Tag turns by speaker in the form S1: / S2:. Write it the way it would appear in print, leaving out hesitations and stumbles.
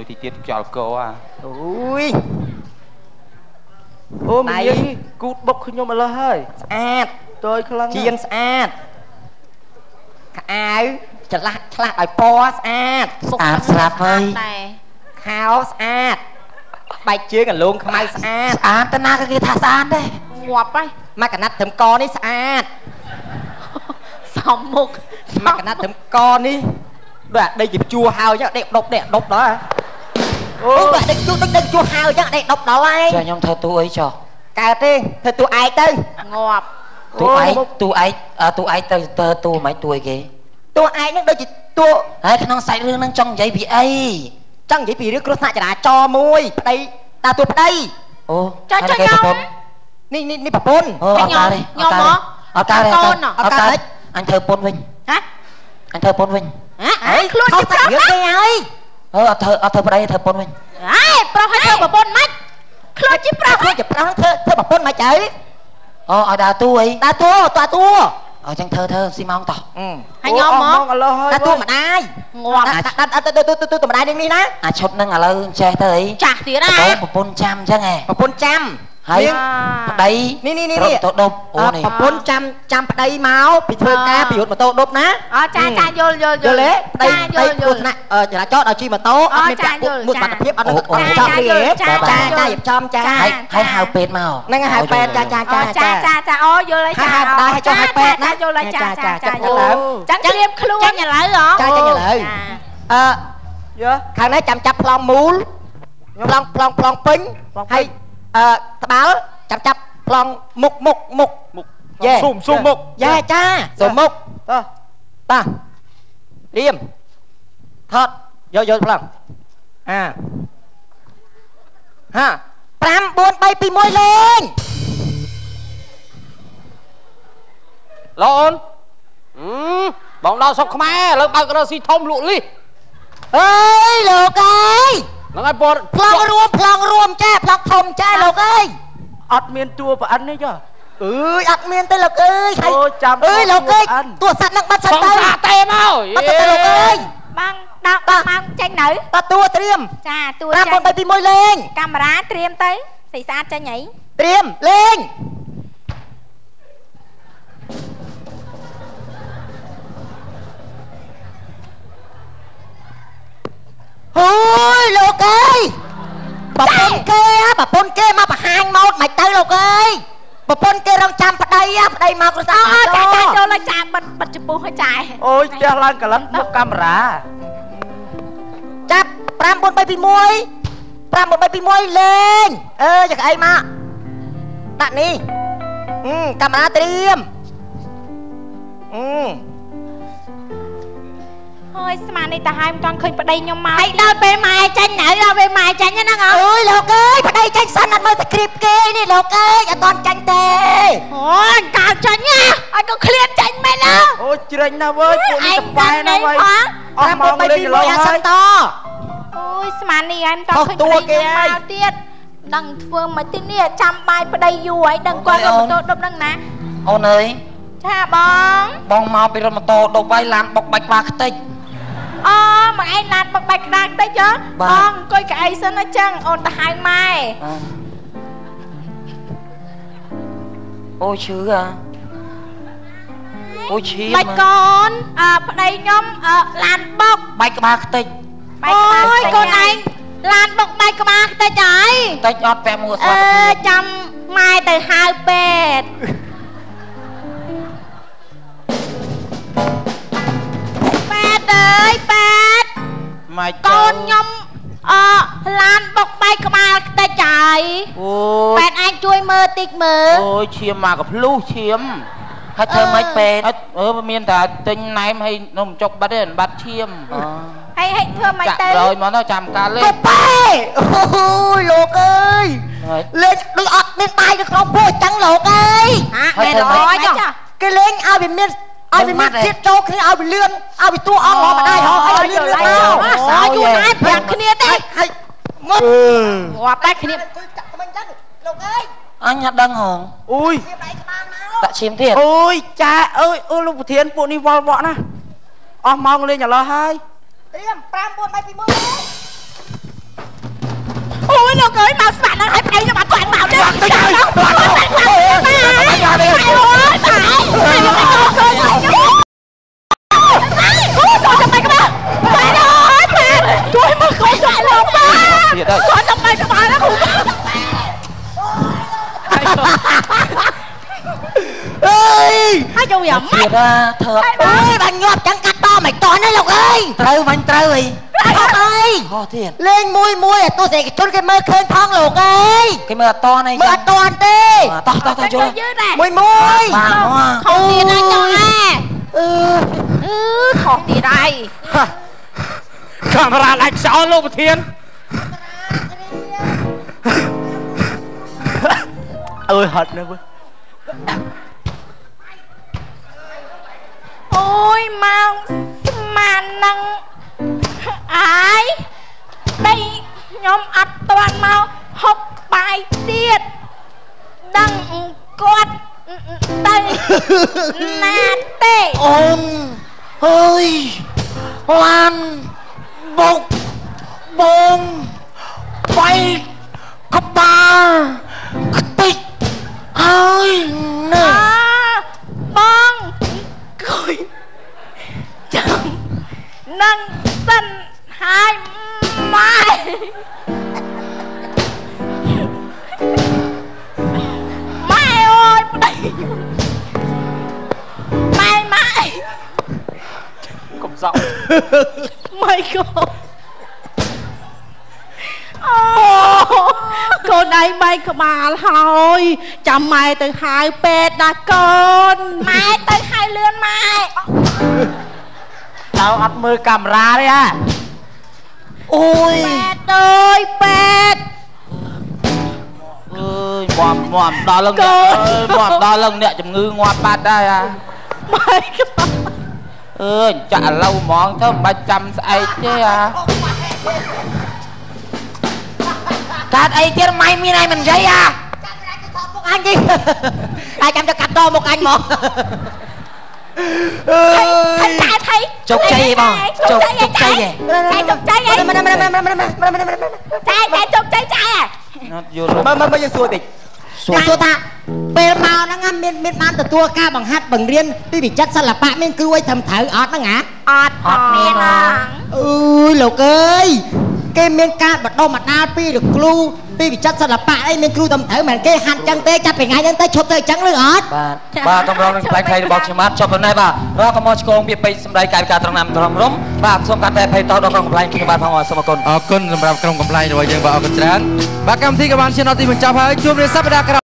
S1: ទីទៀតខ្យល់កអា
S2: អូយ
S3: អូមយាយគូតបុកខ្ញុំឥឡូវហើយ
S2: ស្អាត
S3: តយខ្លាំង
S2: ជៀនស្អាត ខោអាវចលាស់ឆ្លាស់ដោយពណ៌ស្អាត
S4: ស្អាតស្រាប់ហើយ
S2: ខោស្អាត បែកជើងកលងខ្មៅស្អាត
S4: ស្អាតតាណាក៏គេថាស្អាតដែរ
S5: ងាប់ហើយ
S2: មកកណាត់ត្រឹមកនេះស្អាត
S5: សំមុខ
S2: មកកណាត់ត្រឹមកនេះដូចអាដីជាជួហើយអញ្ចឹង ដេកដប់ដេកដប់ដល់ អូ ដូចដេកជួ ដូចដេកជួហើយអញ្ចឹង ដេកដប់ដល់ហើយ
S4: ។ ចុះខ្ញុំធ្វើទូអីចុះ?
S2: កើតទេ ធ្វើទូឯកទៅ
S5: ងាប់
S4: ទូឯក ទូឯក ទូឯកទៅទៅទូមិន ទូអីគេ?
S2: តួឯកនឹងដូចជាតួ
S4: ហើយ ក្នុងសាច់រឿងនឹងចង់និយាយពីអី?
S2: ចង់និយាយពីរឿងគ្រោះថ្នាក់ចរាចរណ៍មួយ ប្តីតាតួប្តី
S4: អូ
S5: ចុះចុះខ្ញុំ
S2: នេះនេះនេះប្រពន្ធ
S4: អូ អត់កើតទេ
S5: ខ្ញុំហ៎
S4: អត់កើតទេ អត់កើត អញធ្វើពុនវិញ
S5: ហ៎
S4: អញធ្វើពុនវិញ
S5: ហ៎ ខ្លួនជាប្រុស
S2: គេហើយ
S4: អឺអត់ធ្វើ អត់ធ្វើប្តី ធ្វើពុនវិញ
S5: ហេប្រុសឲ្យធ្វើប្រពន្ធមិន ខ្លួនជាប្រុស
S2: ខ្លួនជាប្រុសធ្វើធ្វើប្រពន្ធមិនអី
S4: អូ ឲ្យដើរតួអី
S2: ដើរតួតួតួ
S4: អញ្ចឹងធ្វើធ្វើស៊ីម៉ោងតោះ
S5: ហើយខ្ញុំមក
S3: ឥឡូវហើយ
S2: ដើរតួម្ដាយ
S5: ងាប់
S2: ដាក់ទៅទៅទៅម្ដាយនេះណា
S4: អាឈុតហ្នឹងឥឡូវចេះទៅអី
S5: ចាស់ទៀតណា
S4: ប្រពន្ធចាំអញ្ចឹងហ៎
S2: ប្រពន្ធចាំ
S4: ហើយប្តី
S2: នេះនេះនេះ
S4: ម៉ូតូដប់ អូ នេះ
S2: ប្រពន្ធចាំចាំប្តីមកពីធ្វើការពីរត់ម៉ូតូដប់ណា
S5: អូ ចាចា យល់យល់
S2: យល់ទេ ប្តីប្តីគ្រោះថ្នាក់ចរាចរណ៍ដោយជិះម៉ូតូ អត់មានពាក់មួកសុវត្ថិភាព អត់នឹងចំទេ ចាចា រៀបចំចា
S4: ហើយហើយហៅពេទ្យមក
S2: ហ្នឹង ហៅពេទ្យ ចាចាចា
S5: ចាចាចា អូ យល់ហើយ ចា
S2: ហៅម្ដាយឲ្យចុះហៅពេទ្យណា
S5: យល់ហើយ ចាចាចា យល់ ចាំត្រៀមខ្លួន ចាញ់ឥឡូវហ៎
S2: ចា ចាញ់ឥឡូវ អឺ
S3: យើ
S2: ខាងនេះចាំចាប់ប្លង់មូល ប្លង់ប្លង់ប្លង់ពេញហើយ អឺត្បាល់ចាំចាប់ប្លង់មុខមុខមុខ
S1: មុខ យេស៊ូមស៊ូមមុខ
S2: យេចា ស៊ូមមុខ
S3: តោះ
S2: តារៀមថតយកយកប្លង់អាហា 5 4 3 2 1 លេង
S1: លោកអូន បងដល់ស្រុកខ្មែរឥឡូវបើករកស៊ីធំលក់លី
S2: អើយលោកអើយ
S1: ហ្នឹងហើយ ពត
S2: ប្លង់រួម ប្លង់រួម ចា ប្លង់ធំ ចា លោកអើយ
S3: អត់មានតួប្រអិនទេចុះ
S2: អើយ អត់មានទេលោកអើយ
S3: ហើយចាំ
S2: អើយលោកអើយ តួសត្វនឹងបាត់សិនទៅ
S1: ទេមក
S2: បាត់ទៅលោកអើយ
S5: បងដល់មកចេញនៅ
S2: តតួត្រៀម
S5: ចា តួ
S2: 5 4 3 2 1 លេង
S5: កាមេរ៉ាត្រៀមទៅស្អីស្អាតចេញអី
S2: ត្រៀមលេង អូយលោកអើយ ប្រពន្ធគេ ប្រពន្ធគេមកបង្ហាញម៉ោតមិនទៅលោកអើយ ប្រពន្ធគេរងចាំប្តី ប្តីមកគ្រួសារ
S5: ចាចា ចូលហើយ ចា បិទបិទចំពោះហើយ ចា
S3: អូយ ផ្ទះឡើងកលិនមុខកាមេរ៉ា
S2: ចាប់ 5 4 3 2 1 5 4 3 2 1 លេង អើយកអីមកដាក់នេះ កាមេរ៉ាត្រៀម អឺ
S5: ហើយស្មាននេះតាហើយ មិនទាន់ឃើញប្តីខ្ញុំមកហើយ ដល់ពេលម៉ែចាញ់នៅ ដល់ពេលម៉ែចាញ់ហ្នឹង
S2: អើយលោកអើយ ប្តីចាញ់សិន អត់មើលតែគ្រីបគេនេះលោកអើយ អត់ទាន់ចាញ់ទេ
S5: អូយ កាលចាញ់ណា ឲ្យក៏ឃ្លាតចាញ់មែនណា
S3: អូ ជ្រេញណាស់វើយ ពួកនេះតបែណាស់វើយ អស់ម៉ោងលេងកន្លងហើយ
S2: ត
S5: អូយ ស្មាននេះហើយ មិនទាន់ឃើញប្តីខ្ញុំមកទៀត ដឹងធ្វើមិនទីនេះ ចាំបាយប្តីយូរហើយ ដឹងគាត់រត់ម៉ូតូដប់នឹងណា
S4: អូនអើយ
S5: ចាបង
S4: បងមកពីរត់ម៉ូតូដប់ហើយ ឡានបុកបាច់ក្បាលខ្ទេច
S5: អូ មកឯងឡានបុកបាច់ក្បាលខ្ទេចហ៎ បងអង្គុយកៅអីសិនណា ចឹងអូនទៅហៅម៉ែ
S4: អូ ឈឺអា អូ ឈាម
S5: បាច់កូន អើប្តីខ្ញុំឡានបុក
S4: បាច់ក្បាលខ្ទេច
S5: បាច់ក្បាល អូយ កូនឯងឡានបុកបាច់ក្បាលខ្ទេចហើយ
S4: តិចអត់ពាក់មួក
S5: សុខភាព ចាំម៉ែទៅហៅពេទ្យ ពេទ្យអើយពេទ្យ
S1: ម៉េច
S5: កូនខ្ញុំ អឡានបុកបែកក្បាលខ្ទេចហើយ
S1: អូ
S5: ពេទ្យឯងជួយមើលតិចមើល
S1: អូយ ឈាមមកកភ្លុះឈាម
S4: ហើយធ្វើម៉េចពេទ្យ
S1: អត់ អឺមានតែទិញណែមហើយនំចុកបាត់ទេ បាត់ឈាម
S5: ហើយហើយធ្វើម៉េចទៅ
S1: រយមកទៅចាំកាលលេ
S2: កប៉េអូយលោកអើយ លេងដូចអត់មានបាយនៅក្នុងពោះអញ្ចឹងលោកអើយ
S5: ហាមែនអើយ ចា
S2: គេលេងឲ្យវាមាន ឲ្យវាមានជាតិចូលគ្នា ឲ្យវាលឿន ឲ្យវាតួអង្គរកម្ដាយហោឲ្យលឿនលឿនមក
S5: សើយូរណាស់ប្រាប់គ្នាទេ
S2: ហើយងត់
S5: ងាប់ដែរគ្នា
S2: ចាក់មិញអញ្ចឹងលោកអើយ
S4: អញអត់ដឹងហង
S3: អូយ
S4: ដាក់ឈាមទៀត
S3: អូយ ចា អើយ អូ លោកប្រធាន ពួកនេះវល់វក់ណាស់ អស់ម៉ោងលេងឥឡូវហើយ
S2: ត្រៀម 5 4 3 2 1
S5: យមកស្មាក់នឹងឲ្យប្តីខ្ញុំអត់ទាន់មកទេទៅទៅជួយមើលកូនខ្ញុំលោកបាទគាត់ចាំបាយក្បាលណាគ្រូ
S2: អើយ
S5: ហើយយកយ៉ាងម៉េច
S4: ធ្វើ
S2: អើយបានញាប់ចឹងកាត់តមិនតនេះលោកអើយ
S4: ត្រូវបាញ់ត្រូវអី
S2: អត់អី
S4: ហោះទៀត
S2: លេងមួយមួយឲ្យទស្សនិកជនគេមើលឃើញផងលោកអើយ
S4: គេមើលអត់តនេះ
S2: មើលអត់តទេ
S4: តោះតោះតោះយល់
S2: មួយមួយ
S4: បាទ
S5: ខុសទៀតហើយចង់អែអឺខុសទៀតហើយ
S1: កាមេរ៉ាដាច់ខ្យល់លោកប្រធានអើយហត់ណាស់វើ
S5: អូយមកស្មាននឹងអាយដីខ្ញុំអត់ទាន់មកហុកបាយទៀតដឹងគាត់ទៅណាទេ
S4: អូនអើយឡានបុកបងបែកក្បាលខ្ទេចហើយណា
S5: បងគួយចាំនឹងសិនហើយម៉ែម៉ែអើយប្តីម៉ែម៉ែ
S1: កុំសក់
S5: ម៉ែកូអូកូនឯងបែកក្បាលហើយចាំម៉ែទៅហៅពេទ្យណាកូនម៉ែទៅហៅលឿនម៉ែ
S3: តើអត់មើលកាមេរ៉ាទេហ៎
S4: អូយ
S5: ពេទ្យអើយពេទ្យ
S3: អើយងាប់ងាប់ដល់លឹងងាប់ដល់លឹងអ្នកជំងឺងាប់បាត់ហើយហ่า
S5: ម៉ែក្បាល
S3: អើយចាក់ឥឡូវហ្មងទៅមិនបាច់ចាំស្អែកទេហ่า
S4: កើតអីទៀតម៉ៃមានអីមិននិយាយអា
S2: ចាំគេថតមុខអញទេអាយចាំទៅកាត់តមុខអញមក
S5: អើយថៃថៃ
S4: ជោគជ័យឯងបងជោគជ័យឯង
S5: ចៃជោគជ័យឯងចៃចៃជោគជ័យចៃ
S3: អត់យល់
S6: មើលយើងសួរតិច
S2: សួរថាពេលមកហ្នឹងមានបានទទួលការបង្ហាត់បង្រៀនពីវិចិត្រសិល្បៈមានគ្រូអីត្រឹមត្រូវអត់ហ្នឹងហ៎
S5: អត់អត់មានហ្នឹង
S2: អើយលោកអើយគេមានការបណ្ដុះបណ្ដាលពីលោកគ្រូពីវិចិត្រសិល្បៈអីមានគ្រូត្រឹមត្រូវមិនគេហាត់ចឹងទេចាប់ពីថ្ងៃហ្នឹងទៅឈប់ទៅចឹងឬអត់
S4: បាទបាទតម្រងនឹងផ្លែខ្លីរបស់ខ្ញុំបាទចប់ប៉ុណ្ណេះបាទរកកំហុសឆ្គងពីពេចសម្ដីកាយវិការត្រង់ណាមត្រង់រុំបាទសូមកាត់តែភ័យតដល់ក្រុមកំប្លែងខ្ញុំបាទផងសូមអរគុណ
S7: អរគុណសម្រាប់ក្រុមកំប្លែងរបស់យើងបាទអរគុណច្រើនបាទកម្មវិធីក៏បានឈានដល់ទីបញ្ចប់ហើយជួបគ្នាសប្តាហ៍ក្រោយ